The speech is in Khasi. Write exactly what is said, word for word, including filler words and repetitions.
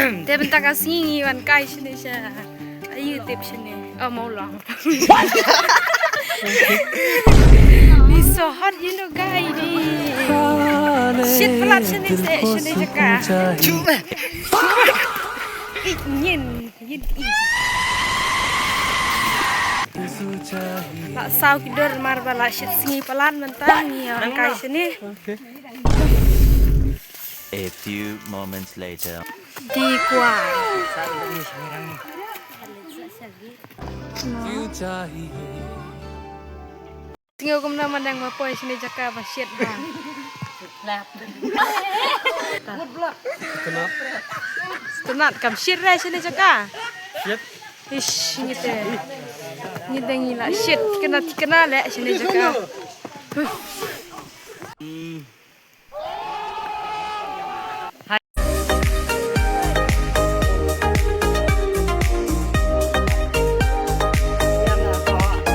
Te mynta ka sngi ngi wan kai shane sha. Ayu tip shane. Oh, Mawlong. Ni sohot ïa no kai di. Shit palat shane se shane jaka. Ih, nyin, nyin, ih. La saw ki dur mar ba la shit sngi palat mynta ngi wan kai shane. A few moments later. Di kwai. Sngew kumno man dang ba poi shane jaka ba shit ba. Lap. Stunat kam shit re shane jaka. Shit. Ish, ngi te. Ngi te ngi la shit. Kena, kena le shane jaka.